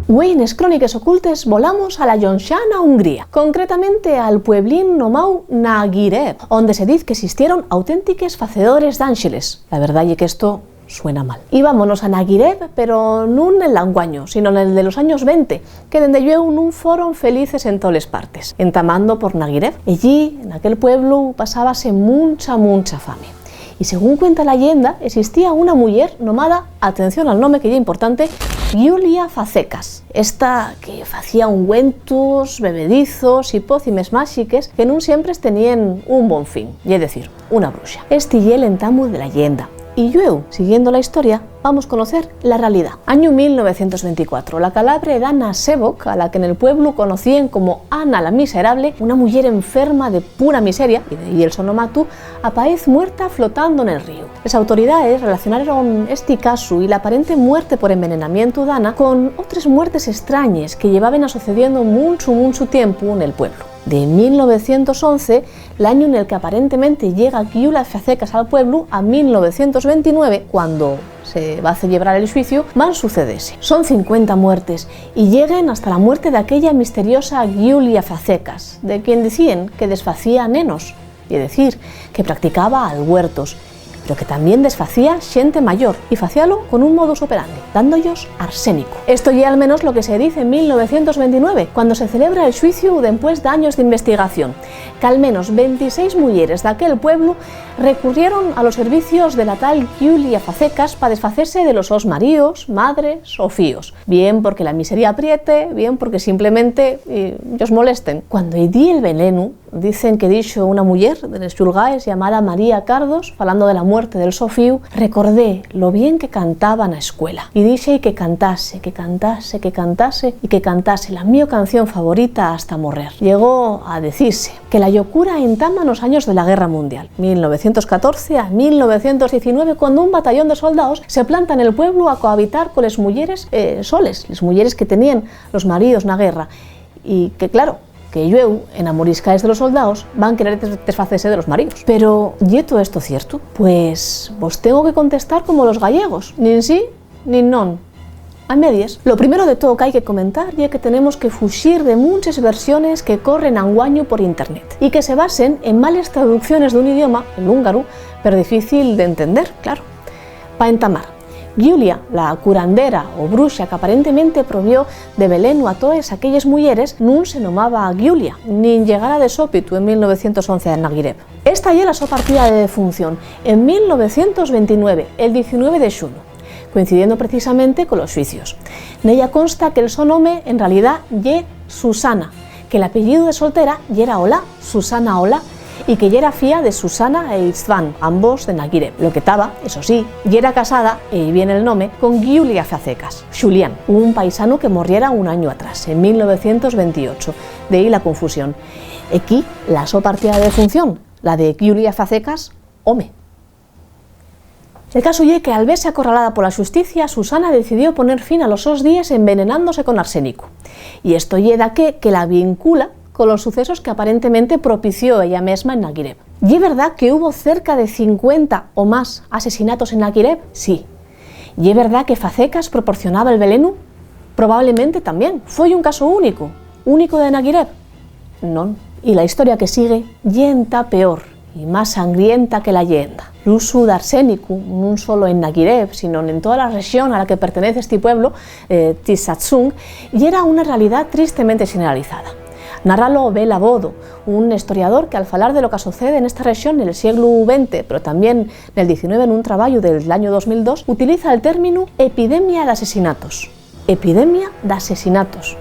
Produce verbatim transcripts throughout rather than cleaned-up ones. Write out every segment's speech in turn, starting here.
Güei nes Cróniques Ocultes volamos a la llonxana Hungría, concretamente al pueblín nomáu Nagirev, onde se diz qu'esistieron auténtiques facedores d'ánxeles. La verdá ye qu'esto suena mal. Y vámonos a Nagirev, pero nun nel d'anguaño, sino nel de los años venti, que dende llueu nun foron felices en toles partes, entamando por Nagirev. Ellí, naquel pueblu, pasábase muncha, muncha fame. Y según cuenta la lleenda, existía una muyer nomada, atención al nome que ye importante, Giulia Fazekas, esta que facía ungüentos, bebedizos y pócimes máxiques que nun siempres teníen un bon fin, ye decir, una bruxa. Esti ye l'entamu de la lleenda. Y llueu, siguiendo la historia, vamos conocer la realidá. Añu mil novecientos venticuatro, la calabre d'Ana Sebok, a la que nel pueblu conocíen como Ana la Miserable, una muyer enferma de pura miseria, y de ahí el so nomatu, apaez muerta flotando nel ríu. Les autoridaes relacionaron esti casu y l'aparente muerte por envenenamientu d'Ana con otres muertes estrañes que llevaben asocediendo munchu, munchu tiempu nel pueblu. De mil novecientos once, l'añu nel que aparentemente llega Giulia Fazekas al pueblu, a mil novecientos ventinueve, cuando se va a celebrar el xuiciu, van sucedese. Son cincuenta muertes y lleguen hasta la muerte d'aquella misteriosa Giulia Fazekas, de quien dicíen que desfacía nenos, ye decir, que practicaba albuertos, pero que tamién desfacía xente mayor, y facíalo con un modus operandi, dándoyos arsénico. Esto ye al menos lo que se diz en mil novecientos ventinueve, cuando se celebra el xuiciu dempués d'años d'investigación, qu'al menos ventiséis muyeres d'aquel pueblu recurrieron a los servicios de la tal Giulia Fazekas pa desfacese de los sos maríos, madres o fíos, bien porque la miseria apriete, bien porque simplemente, eh, yos molesten. Cuando-y di el venenu, dicen que dixo una muyer de les xulgaes llamada María Cardos, falando de la muerte del so fíu: "Recordé lo bien que cantaba na escuela, y dixe-y que cantase, que cantase, que cantase, y que cantase la mio canción favorita hasta morrer". Llegó a decise que la llocura entama nos años de la Guerra Mundial, mil novecientos catorce a mil novecientos diecinueve, cuando un batallón de soldaos se planta nel pueblu a cohabitar coles muyeres, eh, soles, les muyeres que teníen los maríos na guerra, y que, claro, que llueu, enamoriscaes de los soldaos, van querer des-, desfacese de los maríos. Pero, ¿ye too esto cierto? Pues vos tengo que contestar como los gallegos, nin sí nin non. A medies. Lo primero de too qu'hai que comentar ye que tenemos que fuxir de munches versiones que corren anguaño por internet y que se basen en males traducciones d'un idioma, el húngaru, pero difícil d'entender, claro. Pa entamar, Giulia, la curandera o bruxa qu'aparentemente provió de velenu a toes aquelles muyeres, nun se nomaba Giulia, nin llegara de sópitu en mil novecientos once a Nagirev. Esta ye la so partida de defunción, en mil novecientos ventinueve, el diecinueve de xunu, coincidiendo precisamente colos xuicios. Nella consta que'l so nome, en realidá, ye Susana, que l'apellidu de soltera yera Olá, Susana Olá, y que yera fía de Susana e István, ambos de Nagirev. Lo que taba, eso sí, yera casada, y vien el nome, con Giulia Fazekas, Xulián, un paisanu que morriera un añu atrás, en mil novecientos ventiocho. De ahí la confusión. Equí, la so partida de defunción, la de Giulia Fazekas, home. El casu ye que, al vese acorralada pola xusticia, Susana decidió poner fin a los sos díes envenenándose con arsénico. Y esto ye daqué que la vincula colos sucesos que aparentemente propició ella mesma en Nagirev. Ye verdá que hubo cerca de cincuenta o más asesinatos en Nagirev? Sí. Ye verdá que Fazekas proporcionaba el velenu? Probablemente tamién. ¿Foi un casu único? ¿Único de Nagirev? Non. Y la historia que sigue ye entá peor y más sangrienta que la lleenda. L'usu d'arsénicu, nun solo en Nagirev, sino en tola rexón a la que pertenez esti pueblu, eh, Tisatsung, yera una realidá tristemente xeneralizada. Narrálo Béla Bodo, un historiador que, al falar de lo qu'asocede nesta rexón nel sieglu venti, pero tamién nel diecinueve, nun trabayu del añu dos mil dos, utiliza el términu epidemia d'asesinatos. Epidemia d'asesinatos.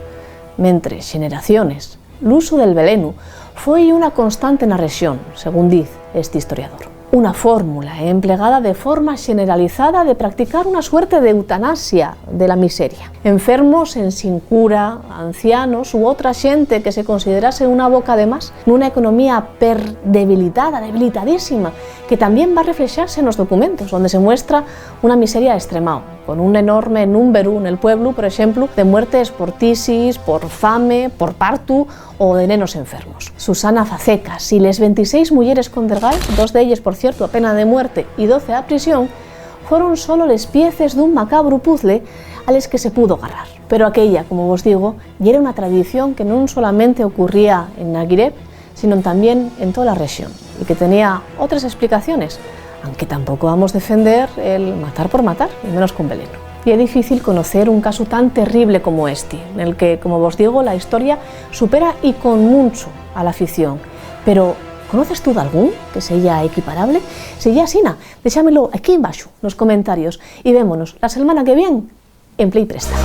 Mentre xeneraciones, l'usu del velenu foi una constante na rexón, según diz esti historiador. Una fórmula emplegada de forma xeneralizada de practicar una suerte d'eutanasia de la miseria. Enfermos, ensin cura, ancianos u otra xente que se considerase una boca de más, nuna economía per-, debilitada, debilitadísima, que tamién va reflexase nos documentos, onde se muestra una miseria estremao, con un enorme númberu nel pueblu, por exemplu, de muertes por tisis, por fame, por partu o de nenos enfermos. Susana Fazekas y les ventiséis muyeres condergaes, dos d'elles, por cierto, a pena de muerte y doce a prisión, foron solo les pieces d'un macabru puzzle a les que se pudo garrar. Pero aquella, como vos digo, yera una tradición que non solamente ocurría en Naguirep, sino también en tola rexón, y que tenía otres esplicaciones, anque tampoco vamos defender el matar por matar, y menos con velenu. Y ye difícil conocer un casu tan terrible como esti, nel que, como vos digo, la historia supera y con muncho a la ficción. Pero, conoces tu dalgún que seya equiparable? Si ye asina, déxamelo equí embaxo, nos comentarios, y vémonos la selmana que vien en Play Presta.